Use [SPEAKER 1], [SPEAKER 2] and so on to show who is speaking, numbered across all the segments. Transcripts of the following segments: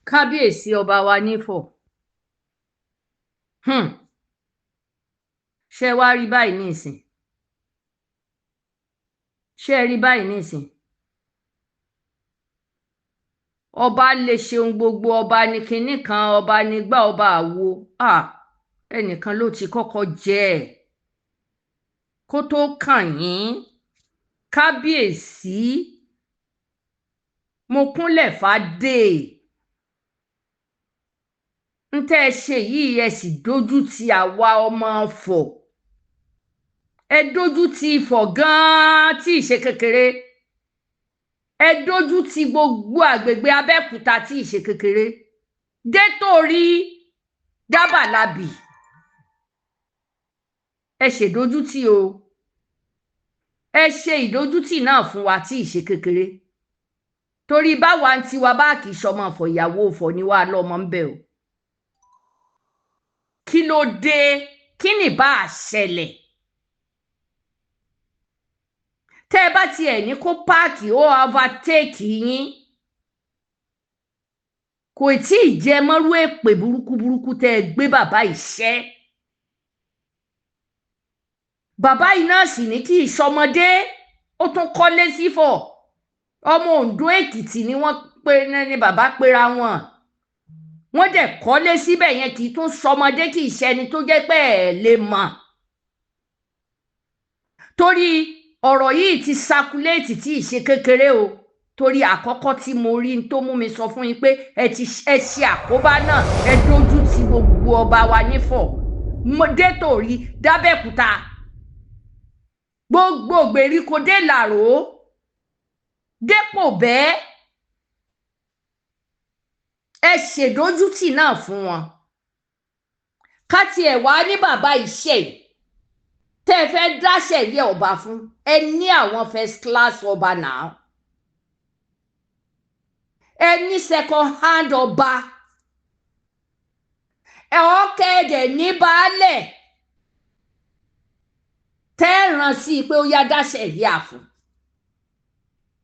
[SPEAKER 1] Kábíyèsí ọba wa nífọ̀. Ṣé wá rí báyìí nísìn? Ṣé rí báyìí nísìn? Ọba lè ṣeun gbogbo, ọba ní kinní kan, ọba ní gbá, ọba àwo. Ẹnìkan ló ti kọ́kọ́ jẹ́ ẹ̀ kó tó kàn yín. Kábíyèsí, mo kúnlẹ̀ fàdé. Ń tẹ́ ẹ ṣe yìí, ẹ sì dójú ti àwa ọmọ Ifọ̀. Ẹ dójú ti Ifọ̀ gan-an tí ì ṣe kékeré. Ẹ dójú ti gbogbo àgbègbè Abẹ́òkúta tí ì ṣe kékeré. Dé torí Dábàlábì. Ẹ ṣèdójútì o. Ẹ ṣe ìdójútì náà fún wa tí ì ṣe kékeré. Torí báwa ń tiwa bá kì í ṣọmọ Ifọ̀, ìyàwó Ifọ̀ ni wàá lọ́mọ ń bẹ̀ o. Kí ló dé? Kí ni bá a ṣẹlẹ̀? Tẹ́ ẹ bá tiẹ̀ ní kó páàkì ó overtake yín. Kò tí ì jẹ mọ́rú èpè burúkú burúkú tẹ́ ẹ gbé bàbá ìṣẹ́. Bàbá yìí náà sì ní kí ìṣọmọdé, ó tún kọ́lé sífọ̀. Ọmọ Oǹdó Èkìtì ni wọ́n pe ní bàbá pera wọn. Wọ́n dẹ̀ kọ́lé síbẹ̀ yẹn, kì í tún sọmọdé, kì í ṣẹni tó jẹ́ pé ẹ̀ lè mọ̀. Torí ọ̀rọ̀ yìí ti sakuléètì tí ì ṣe kékeré o. Torí àkọ́kọ́ tí mo rí n tó mú mi sọ fún yín pé ẹ ti ẹ ṣe àkóbá náà, ẹ dójú ti gbogbo ọba wa nífọ̀. Dé torí Dábẹ́òkúta. Gbogbo gbèríko dé Làró. Dépò bẹ́ẹ̀. Ẹ ṣèdójútì náà fún wọn. Ká tiẹ̀ wá ní bàbá iṣẹ́ yìí tẹ́ ẹ fẹ́ dáṣẹ̀ yẹ ọba fún, ẹ ní àwọn first class ọba náà. Ẹ ní second hand ọba. Ẹ ọ̀kẹ́dẹ̀ ní baálẹ̀. Tẹ́ ẹ ràn sí i pé ó yá dáṣẹ̀ yẹ àfún.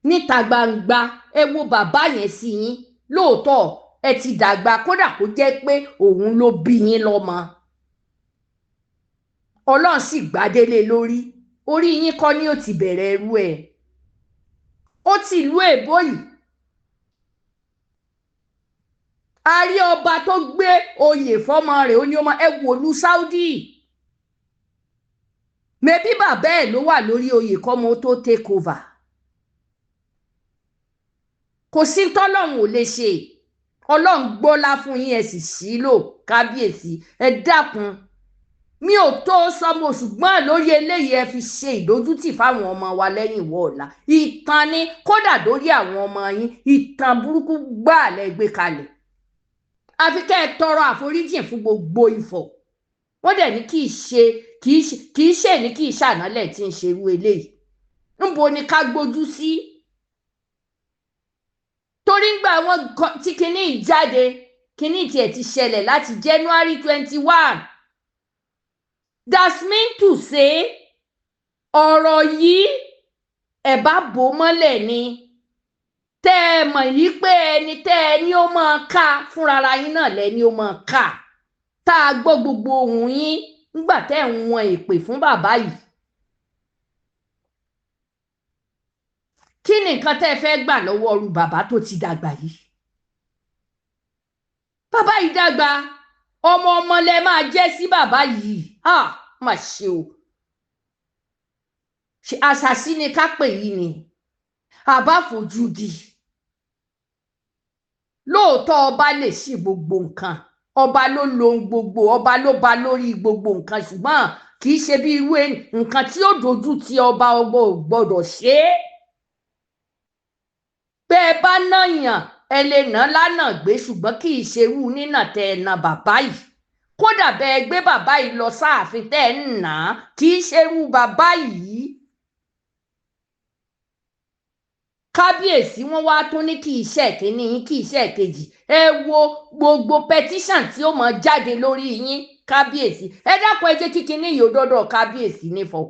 [SPEAKER 1] Níta gbangba, ẹ wo bàbá yẹn sí yín. Lóòótọ́ ẹ ti dàgbà, kódà kó jẹ́ pé òun ló bí yín lọ́mọ. Ọlọ́run sì gbádélé lórí. Orí yín kọ́ ni ó ti bẹ̀rẹ̀ ẹrú ẹ̀. Ó ti ìlú èbó yìí. A rí ọba tó gbé oyè fọ́mọ rẹ̀, ó ní ọmọ ẹ wòlú Saudi. Mẹbí bàbá ẹ̀ ló wà lórí oyè kọ́mọ tó take over. Kò sí tọ́lọ́run ò lè ṣe. Ọlọ́run gbọ́lá fún yín, ẹ sì ṣílò. Kábíyèsí, ẹ dákun. Mi ò tó sọmọ, ṣùgbọ́n lórí eléyìí ẹ fi ṣe ìdójútì fáwọn ọmọ wa lẹ́yìn ìwọ ọ̀la. Ìtàn ni kódà lórí àwọn ọmọ yín, ìtàn burúkú gbáà lẹ gbé kalẹ̀. Àfi kẹ́ ẹ tọrọ àforíjìn fún gbogbo Ifọ̀. Wọ́n dẹ̀ ní kì í ṣe kì í ṣe ní kì í ṣànálẹ̀ tí ń ṣerú eléyìí. Ńbo ni ká gbójú sí? Torí ńgbà wọn tí kinní jáde, kinní tiẹ̀ ti ṣẹlẹ̀ láti January 21. That's mean to say ọ̀rọ̀ yìí ẹ̀ bá bò mọ́lẹ̀ ni. Tẹ́ ẹ mọ̀ yìí pé ẹni tẹ́ ẹ ní ó máa ká fúnra yín náà lẹ́ni ó máa ká. Tá a gbọ́ gbogbo ohùn yín nígbà tẹ́ ẹ̀ ń wọn èpè fún bàbá yìí. Kí ni nǹkan tẹ́ ẹ fẹ́ gbà lọ́wọ́ ọrú bàbá tó ti dàgbà yìí? Bàbá yìí dàgbà, ọmọ ọmọ lẹ máa jẹ́ sí bàbá yìí. Má ṣe o. Àṣàṣì ni ká pè yìí ni. Àbá fojú di. Lóòótọ́ ọba lè ṣí gbogbo nǹkan. Ọba ló lo ohun gbogbo, ọba ló ba lórí gbogbo nǹkan, ṣùgbọ́n kì í ṣe bí irú nǹkan tí ó dojú ti ọba, ọba ò gbọdọ̀ ṣe é. Bẹ́ ẹ bá náyàn, ẹ lè ná lánàá gbé, ṣùgbọ́n kì í ṣe irú nínà tẹ́ ẹ na bàbá yìí. Kódà bẹ́ ẹ gbé bàbá yìí lọ sáàfin tẹ́ ẹ ń nà á, kì í ṣe irú bàbá yìí. Kábíyèsí, wọ́n wá tún ní kì í ṣe kínní yín, kì í ṣe kejì. Ẹ wo gbogbo petition tí ó máa jáde lórí yín, kábíyèsí. Ẹ dákun, ẹ jẹ́ kí kinní yìí ó dọ́dọ̀ kábíyèsí nífọ̀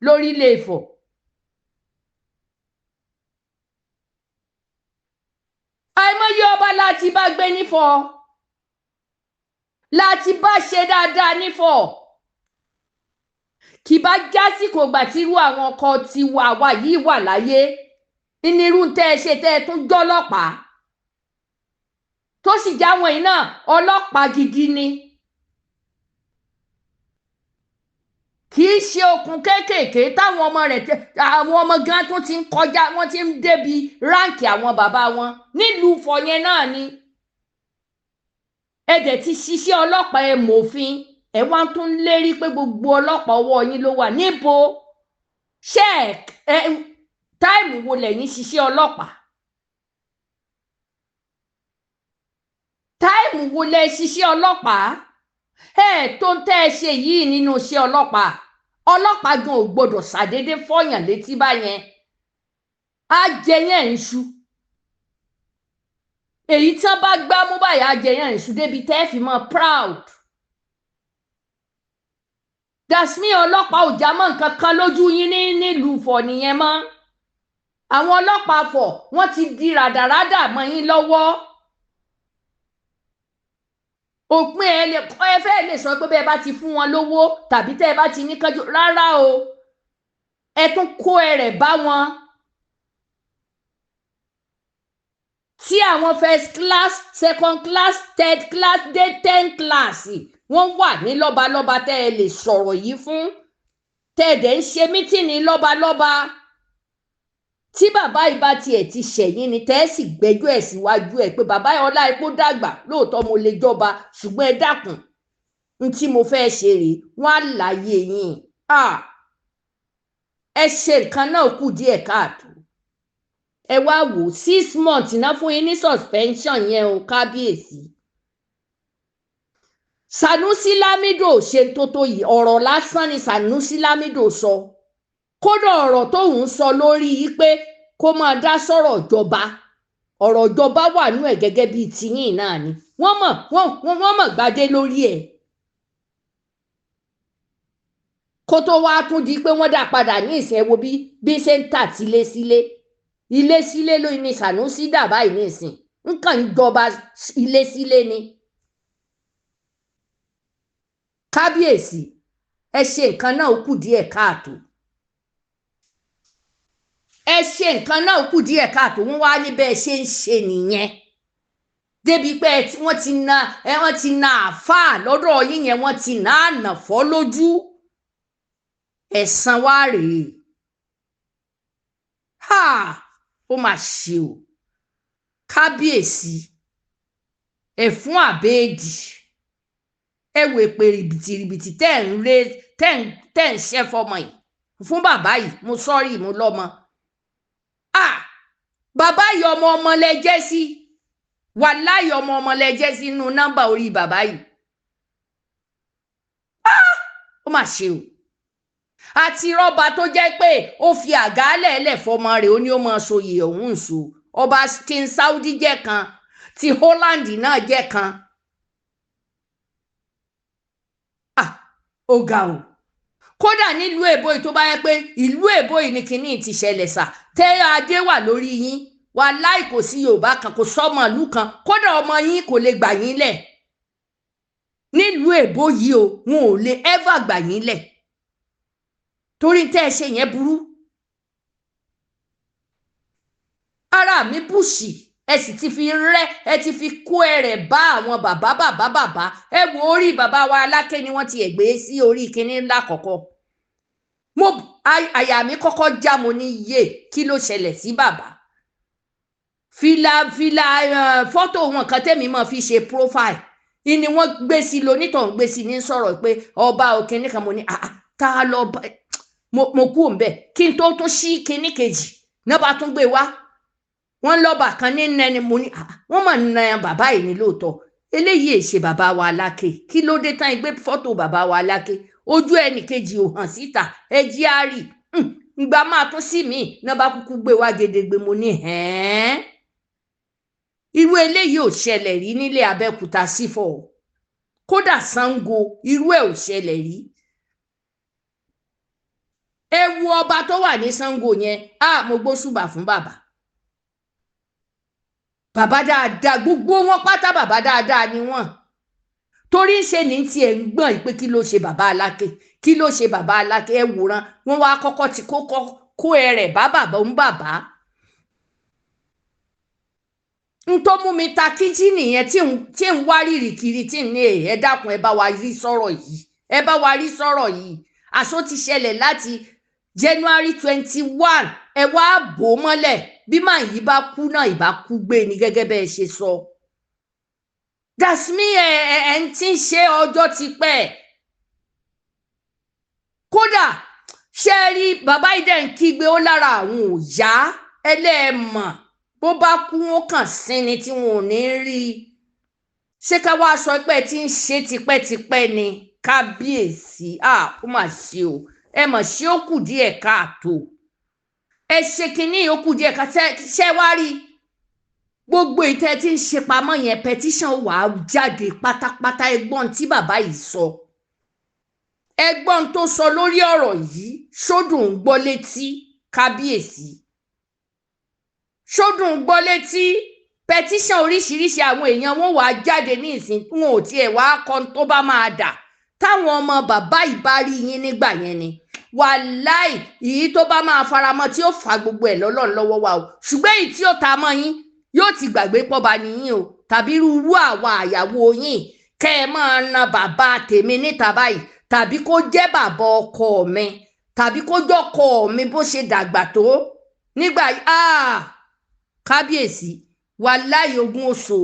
[SPEAKER 1] lórílẹ̀ Ifọ̀. Àìmọye ọba láti bá nífọ̀, láti bá ṣe dáadáa nífọ̀. Kì bá jásìkò gbà tí irú àwọn ọkọ tiwa wa yìí wà láyé, nírú tẹ́ ẹ ṣe tẹ́ ẹ tún jọ́lọ́pàá, tó sì jáwọn yìí náà ọlọ́pàá gidi ni. Kì í ṣe okùn kéékèèké táwọn ọmọ rẹ̀, àwọn ọmọ gan tún ti ń kọjá, wọ́n ti ń débi ráǹkì àwọn bàbá wọn nílùú Ifọ̀ yẹn náà ni. Ẹ dẹ̀ ti ṣiṣẹ́ ọlọ́pàá, ẹ mọ̀fin, ẹ wá tún lérí pé gbogbo ọlọ́pàá ọwọ́ yín ló wà. Níbo ṣé ẹ táìmù wo lẹ́yìn ṣiṣẹ́ ọlọ́pàá? Táìmù wo lẹ ṣiṣẹ́ ọlọ́pàá? Ẹ tó ń tẹ́ ẹ ṣe yìí nínú iṣẹ́ ọlọ́pàá, ọlọ́pàá gan ò gbọdọ̀ ṣàdédé fọyàn létí báyẹn, á jẹ yẹn ń ṣu. Èyí tí wọ́n bá gbá mú báyìí á jẹ yẹn ń ṣu débi tẹ́ ẹ fi mọ́ proud. Dasmi ọlọ́pàá ò já mọ́ nǹkan kan lójú yín ní nílùú Ifọ̀ nìyẹn mọ́. Àwọn ọlọ́pàá Ifọ̀ wọ́n ti di ràdàràdà mọ́ yín lọ́wọ́. Òpin ẹ lè ẹ fẹ́ lè sọ pé bẹ́ẹ̀ bá ti fún wọn lówó tàbí tẹ́ ẹ bá ti ní kánjú, rárá o, ẹ tún kó ẹrẹ̀ bá wọn. Tí àwọn first class, second class, third class dé 10 class wọ́n wà ní lọ́balọ́ba tẹ́ ẹ lè sọ̀rọ̀ yìí fún, tẹ́ ẹ dẹ̀ ń ṣe mítìnì lọ́balọ́ba. Tí bàbá yìí bá tiẹ̀ ti ṣẹ̀yìn ni tẹ́ ẹ sì gbẹ́jọ́ ẹ̀ síwájú ẹ̀ pé bàbá ọlá epo dàgbà lóòótọ́ mo lè jọba, ṣùgbọ́n ẹ dákun n tí mo fẹ́ ṣe rèé, wọ́n á láyé yín. Ẹ ṣe nǹkan náà kù díẹ̀ káàtó. Ẹ wá wò 6 months náà fún yín ní suspension yẹn o, kábíyèsí. Sanusi Lamido ṣe tó tó yìí, ọ̀rọ̀ lásán ni Sanusi Lamido sọ. Kódà ọ̀rọ̀ tóun sọ lórí yìí pé kó máa dá sọ̀rọ̀ ìjọba, ọ̀rọ̀ ìjọba wà nú ẹ̀ gẹ́gẹ́ bíi tiyín náà ni. Wọ́n mọ̀ gbadé lórí ẹ̀. Kó tó wá tún di pé wọ́n dá padà ní ìsìn, ẹ wo bí ṣe ń tà tílé sílé. Ilé sílé ló ní Sanusi dà báyìí ní ìsìn, nǹkan ìjọba ilé sílé ni. Kábíyèsí, ẹ ṣe nǹkan náà kù díẹ̀ káàtó. Ẹ ṣe nǹkan náà kù díẹ̀ káàtó. Wọ́n wá ní bẹ́ẹ̀ ṣe ń ṣe nìyẹn. Débi pé wọ́n ti na àáfàá lọ́dọ̀ yín yẹn, wọ́n ti na ànà fọ́ lójú. Ẹ̀san wá rèé. Ha! Ó mà ṣe o. Kábíyèsí, ẹ fún àbẹ́ẹ̀dì. Ẹ wò pé rìbìtìrìbìtì tẹ́ ń ré tẹ́ ń ṣẹ́ fọmọ yìí fún bàbá yìí, mo sọ́rí mo lọ́mọ. Bàbá yìí ọmọ ọmọ lẹ jẹ́ sí, wàláhì ọmọ ọmọ lẹ jẹ́ sí inú nọ́mbà orí bàbá yìí. Ó mà ṣe o. Àti rọ́bà tó jẹ́ pé ó fi àgálẹ̀ ẹlẹ̀ fọmọ rẹ̀, ó ní ó máa soyè òun ṣo. Ọba King Saudi jẹ́ kan, ti Holland náà jẹ́ kan. Ó ga o. Kódà nílùú èbó yìí, tó bá yẹ pé ìlú èbó yìí ni kinní ti ṣẹlẹ̀ sà, tẹ́ adé wà lórí yín, wàláì kò sí Yorùbá kan, kò sọ́mọ ìlú kan, kódà ọmọ yín kò lè gbà yín lẹ̀. Nílùú èbó yìí o, wọn ò lè ever gbà yín lẹ̀. Torí tẹ́ ẹ ṣe yẹn burú. Ara mi bùṣì, ẹ sì ti fi rẹ́, ẹ ti fi kó ẹrẹ̀ bá àwọn bàbá bàbá bàbá. Ẹ wo orí bàbá wa Aláké ni wọ́n ti ẹ̀ gbé sí orí kinní ńlá kọ̀kọ́. Mo àyà mi kọ́kọ́ já, mo ní yé, kí ló ṣẹlẹ̀ sí bàbá? Fìlà fìlà fọ́tò wọn kan tẹ́mi máa fi ṣe profile ni wọ́n gbé sí lonítọ̀hún gbé sí ní sọ̀rọ̀ pé ọba òkìní kan. Mo ní tá a lọ bá mo kú òǹbẹ̀ kí n tó tún sí kinní kejì náà bá tún gbé wá. Wọ́n lọ́ba kan ní nẹni, mo ní wọ́n mà na bàbá yìí ní lóòótọ́. Eléyìí è ṣe bàbá wa Aláké, kí ló dé tán gbé fọ́tò bàbá wa Aláké ojú ẹnì kejì ò hàn síta, ẹ jí á rí ngbà máa tún sí mi náà bá kúkú gbé wá gedegbe. Mo ní hẹ́ẹ́n, irú eléyìí ò ṣẹlẹ̀ rí nílé Abẹ́òkúta sífọ̀, kódà Ṣàngó irú ẹ̀ ò ṣẹlẹ̀ rí. Ẹ wo ọba tó wà ní Ṣàngó yẹn, mo gbóṣùbà fún bàbá. Bàbá dáadáa, gbogbo wọn pátá bàbá dáadáa ni wọ́n. Torí ń ṣe ní tiẹ̀ ń gbọ̀n pé kí ló ṣe bàbá Aláké, kí ló ṣe bàbá Aláké. Ẹ wòran, wọ́n wá kọ́kọ́ ti kó ẹrẹ̀ bá bàbá ń bàbá. N tó mú mi ta kíjí nìyẹn tí ń wárìrì kiri, tí ń ní ẹ dákun, ẹ bá wa rí sọ̀rọ̀ yìí, ẹ bá wa rí sọ̀rọ̀ yìí. Àṣọ ti ṣẹlẹ̀ láti January 21, ẹ wá bò ó mọ́lẹ̀. Bí màá yìí bá kú náà, ìbá kú gbé ni gẹ́gẹ́ bẹ́ẹ̀ ṣe sọ. Dasmi ẹ ń tí ń ṣe ọjọ́ ti pẹ́. Kódà ṣe rí bàbá ìdẹ̀ ń kígbe ó lára àwọn ò yá, ẹlẹ́ẹ̀mọ̀ bó bá kú ó kàn sí ni tí wọn ò ní rí i. Ṣé ká wá sọ pé ẹ ti ń ṣe tipẹ́tipẹ́ ni? Kábíyèsí, ó mà ṣe o, ẹ mọ̀ ṣé ó kù díẹ̀ káàtó, ẹ ṣe kínní ó kù díẹ̀ ká. Ṣe wá rí gbogbo ìtẹ́ tí ń ṣe pamọ́ yẹn, petition wà á jáde pátápátá. Ẹgbọ́n tí bàbá yìí sọ, ẹgbọ́n tó sọ lórí ọ̀rọ̀ yìí, ṣódùn ń gbọ́ létí kábíyèsí, ṣódùn ń gbọ́ létí. Petition oríṣiríṣi àwọn èèyàn wọn wà á jáde ní ìsìn, wọn ò tiẹ̀ wá kọ́ tó bá máa dà. Táwọn ọmọ bàbá yìí bá rí yín nígbà yẹn ni wàláì, èyí tó bá máa faramọ́ tí ó fa gbogbo ẹ̀ lọ́lọ́run lọ́wọ́ wa o, ṣùgbọ́n èyí tí ó ta mọ́ yín yóò ti gbàgbé pọ́ba nìyín o, tàbí irú àwa àyàwó yín kẹ́ ẹ máa na bàbá tèmi níta báyìí, tàbí kó jẹ́ bàbá ọkọ mi, tàbí kó jọ́kọ mi bó ṣe dàgbà tó nígbà. Kábíyèsí, wàláì ogún oṣù,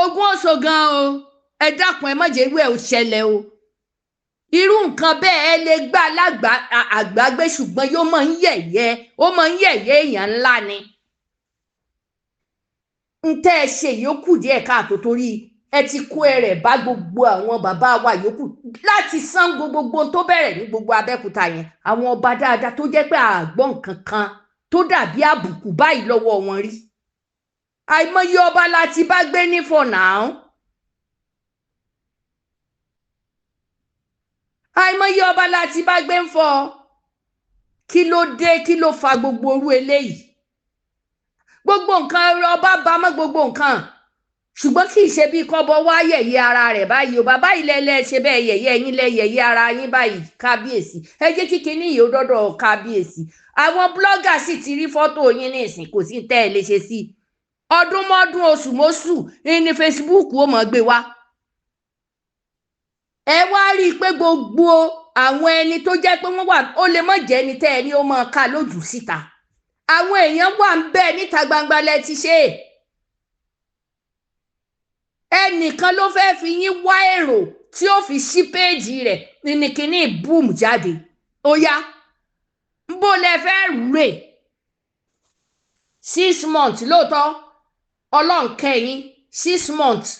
[SPEAKER 1] ogún oṣù gan o. Ẹ dákun, ẹ má jẹ́ irú ẹ̀ ò ṣẹlẹ̀ o. Irú nǹkan bẹ́ẹ̀ ẹ lè gbà àgbàgbé, ṣùgbọ́n yóò máa ń yẹ̀yẹ́, ó máa ń yẹ̀yẹ́ èèyàn ńlá ni. N tẹ́ ẹ ṣe yòókù díẹ̀ káàtó, torí ẹ ti kó ẹrẹ̀ bá gbogbo àwọn bàbá wa yòókù láti Ṣàngó, gbogbo tó bẹ̀rẹ̀ ní gbogbo Abẹ́òkúta yẹn, àwọn ọba dáadáa tó jẹ́ pé àgbọ̀n kankan tó dàbí àbùkù báyìí lọ́wọ́ wọn rí. Àìmọye ọba la ti bá gbé ní for now. Àìmọye ọba la ti bá gbé ń fọ. Kí ló dé? Kí ló fa gbogbo orú eléyìí? Gbogbo nǹkan ọba bá mọ́ gbogbo nǹkan, ṣùgbọ́n kì í ṣe bí kọ́bọ wá yẹ̀yẹ́ ara rẹ̀ báyìí o. Bàbá ilẹ̀ lẹ ṣe bẹ́ẹ̀ yẹ̀yẹ́ yín, lẹ yẹ̀yẹ́ ara yín báyìí kábíyèsí. Ẹ jẹ́ kí kinní yìí ó dọ́dọ̀ kábíyèsí. Àwọn blọ́gà sì ti rí fọ́tò yín ní ìsìn, kò sí tẹ́ ẹ lè ṣe sí i. Ọdún mọ́dún, oṣù mọ́ṣù ní Facebook ó mọ̀ gbé wá. Ẹ wá rí i pé gbogbo àwọn ẹni tó jẹ́ pé wọ́n wà, ó lè má jẹ́ ẹni tẹ́ ẹ ní ó máa ká lójú síta. Àwọn èèyàn wà ń bẹ níta gbangba lẹ ti ṣe é. Ẹnìkan ló fẹ́ fi yín wá èrò tí ó fi ṣí péèjì rẹ̀ ní kíní boom jáde. Ó yá, ń bó lẹ fẹ́ rè 6 months lóòótọ́, Ọlọ́run kẹ́yìn 6 months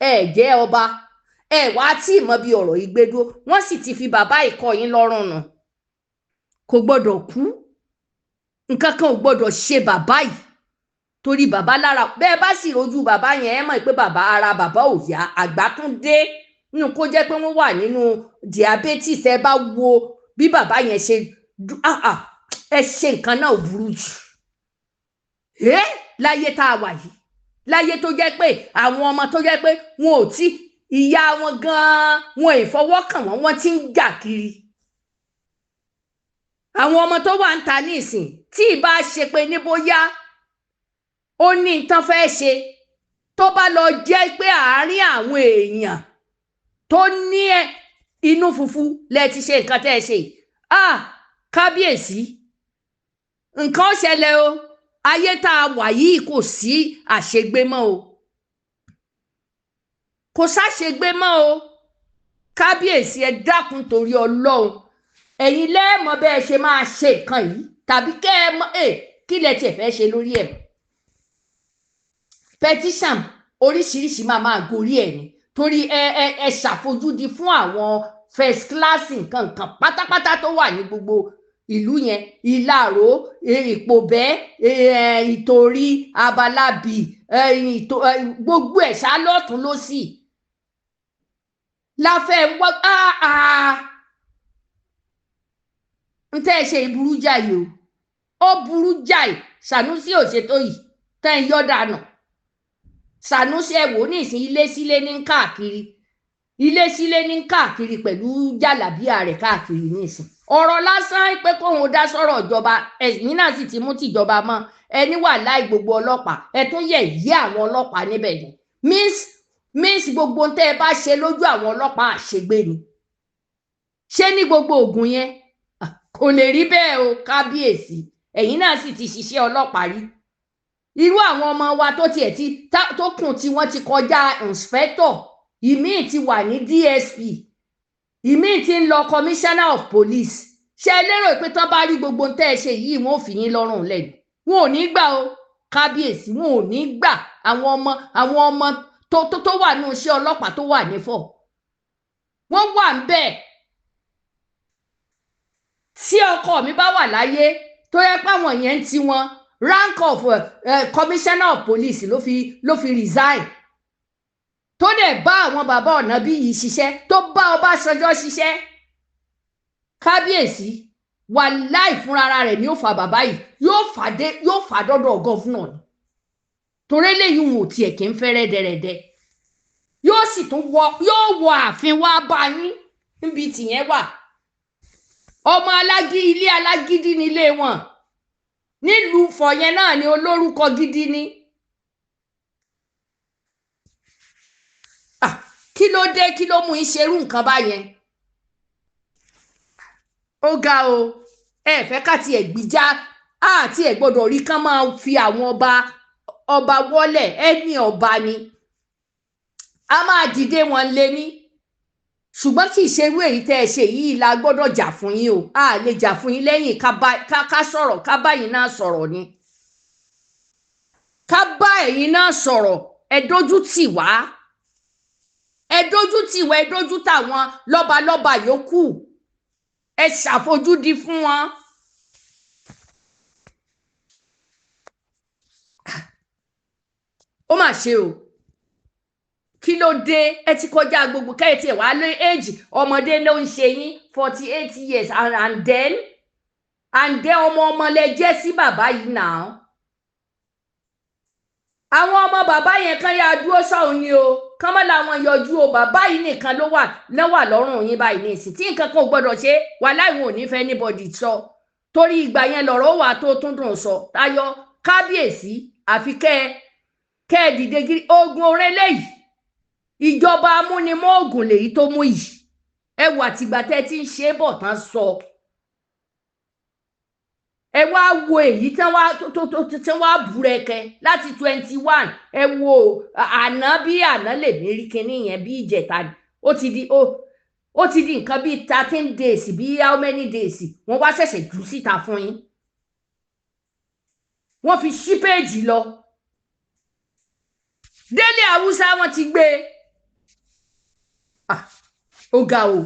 [SPEAKER 1] ẹ jẹ́ ọba, ẹ wá tí ì mọ bí ọ̀rọ̀ yìí gbé dúró. Wọ́n sì ti fi bàbá ìkọ yín lọ́rùn nù. Kò gbọ́dọ̀ kú, nǹkan kan ò gbọ́dọ̀ ṣe bàbá yìí, torí bàbá lára bẹ́ẹ̀ bá sì rojú bàbá yẹn, ẹ mọ̀ pé bàbá ara bàbá ò yá. Àgbà tún dé nínú kó jẹ́ pé wọ́n wà nínú diabetes. Ẹ bá wo bí bàbá yẹn ṣe ẹ ṣe nǹkan náà burú jù láyé tá a wà yìí, láyé tó jẹ́ pé àwọn ọmọ tó jẹ́ pé wọn ò tí ìyá wọn gan-an wọn ì fọwọ́ kàn wọ́n, wọ́n ti ń jà kiri. Àwọn ọmọ tó wà ń ta ní ìsìn, tí ì bá ṣe pé ní bóyá ó ní nǹkan fẹ́ ṣe, tó bá lọ jẹ́ pé àárín àwọn èèyàn tó ní inú funfun lẹ ti ṣe nǹkan tẹ́ ẹ ṣe. Kábíyèsí, nǹkan ṣẹlẹ̀ o. Ayé tá a wà yìí kò sí àṣegbé mọ́ o, kò sáṣegbé mọ́ o. Kábíyèsí, ẹ dákun torí Ọlọ́run, ẹ̀yin lẹ́ẹ̀mọ́ bẹ́ẹ̀ ṣe máa ṣe nǹkan yìí, tàbí kẹ́ ẹ mọ̀ kí lẹ tiẹ̀ fẹ́ ṣe lórí ẹ̀. Petition oríṣiríṣi máa gorí ẹ̀ ni, torí ẹ ṣàfojúdi fún àwọn first class nǹkan nǹkan pátápátá tó wà ní gbogbo ìlú yẹn. Ìlàró, Ìpòbẹ́, Ìtòrí, Abalábì, gbogbo ẹ̀ ṣá lọ́tún lọ́sì láfẹ́ wọ́n. N tẹ́ ẹ ṣe ìburú jáì o, ó burú jáì. Sànúsì ò ṣètò yìí. Tẹ́ ń yọ́ dànù. Sanusi, ẹ wò ó nísìn, ilé sílé ní káàkiri, ilé sílé ní káàkiri pẹ̀lú jàlábíà rẹ̀ káàkiri nísìn. Ọ̀rọ̀ lásán pé kóun dá sọ̀rọ̀ ìjọba, ẹ̀yìn náà sì ti mú tìjọba mọ́ ẹni wà láì gbogbo ọlọ́pàá. Ẹ tún yẹ̀ yí àwọn ọlọ́pàá níbẹ̀ ni means gbogbo tẹ́ ẹ bá ṣe lójú àwọn ọlọ́pàá, àṣegbé ni. Ṣé ní gbogbo ògùn yẹn kò lè rí bẹ́ẹ̀ o? Kábíyèsí, ẹ̀yin náà sì ti ṣiṣẹ́ ọlọ́pàá rí. Irú àwọn ọmọ wa tó tiẹ̀ ti tó kùn tí wọ́n ti kọjá inspector, ìmíì ti wà ní DSP, ìmíì ti ń lọ commissioner of police. Ṣé ẹ lérò pé tán bá rí gbogbo tẹ́ ẹ ṣe yìí, wọn ò fi yín lọ́rùn lẹ́nu? Wọn ò ní gbà o, kábíyèsí, wọn ò ní gbà. Àwọn ọmọ tó wà ní iṣẹ́ ọlọ́pàá tó wà nífọ̀, wọ́n wà ń bẹ́ẹ̀. Tí ọkọ mi bá wà láyé, tó yẹ pé àwọn yẹn ń ti wọn rank of commissioner of police ló fi resign, tó dẹ̀ bá àwọn bàbá Ọ̀nàbíyì ṣiṣẹ́, tó bá Ọbásanjọ́ ṣiṣẹ́, kábíyèsí, wàláì, fúnra rẹ̀ ni ó fa bàbá yìí, yóò fà dé, yóò fà dọ́dọ̀ governor ni. Torí eléyìí, wọn ò tiẹ̀ kí ń fẹ́ rẹ́dẹ̀rẹ́dẹ́. Yóò sì tún wọ, yóò wọ ààfin wá bá yín níbi tìyẹn wà. Ọmọ alágí, ilé alágídí nílé wọn nílùú Ifọ̀ yẹn náà ni, olórúkọ gidi ni. Ah, kí ló dé? Kí ló mú yín ṣerú nǹkan báyẹn? Ó ga o. Ẹ fẹ́ ká tiẹ̀ gbìjà àti ẹ̀ gbọ́dọ̀ rí kán máa fi àwọn ọba wọlé. Ẹni ọba ni a máa dìde wọn lé ní, ṣùgbọ́n kì í ṣe irú èyí tẹ́ ẹ ṣe yìí la gbọ́dọ̀ jà fún yín o. A lè jà fún yín lẹ́yìn ká sọ̀rọ̀, ká bá yín náà sọ̀rọ̀ ni, ká bá ẹ̀yin náà sọ̀rọ̀. Ẹ dójú tì wá, ẹ dójú tì wá, ẹ dójú tàwọn lọ́balọ́ba yòókù, ẹ ṣàfojúdi fún wọn. Ó mà ṣe o. Kí ló dé? Ẹ ti kọjá gbogbo kẹ́ẹ̀tì ẹ̀ wá lé éèjì ọmọdé ló ń ṣe yín, 48 years, and then ọmọ ọmọ lẹ jẹ́ sí bàbá yìí náà. Àwọn ọmọ bàbá yẹn kan yá dúró sọ̀hún ni o, kán mọ́ làwọn yọjú o. Bàbá yìí nìkan ló wà lọ́rùn yín báyìí ní ìsìn tí nǹkan kan ò gbọ́dọ̀ ṣe wà láì wọn ò ní fẹ́ anybody sọ, torí ìgbà yẹn lọ̀rọ̀ wà tó tún dùn sọ tayọ. Kábíyèsí, àfi kẹ́ ẹ dìde gírí. Ogun orélé yìí, ìjọba amúnimóògùn lèyí tó mú yìí. Ẹ wà tìgbà tẹ́ ti ń ṣe é bọ̀ tán sọ. Ẹ wá wo èyí tí wọ́n tó tí wọ́n á búrẹ́kẹ láti 21. Ẹ wo àná, bí àná lè mí rí kinní yẹn, bí ìjẹta ni. Ó ti di nǹkan bíi 13 days, bí how many days, wọ́n wá ṣẹ̀ṣẹ̀ jù síta fún yín. Wọ́n fi ṣí péèjì lọ délé Haúsá, wọ́n ti gbé e. Ah, ó ga o.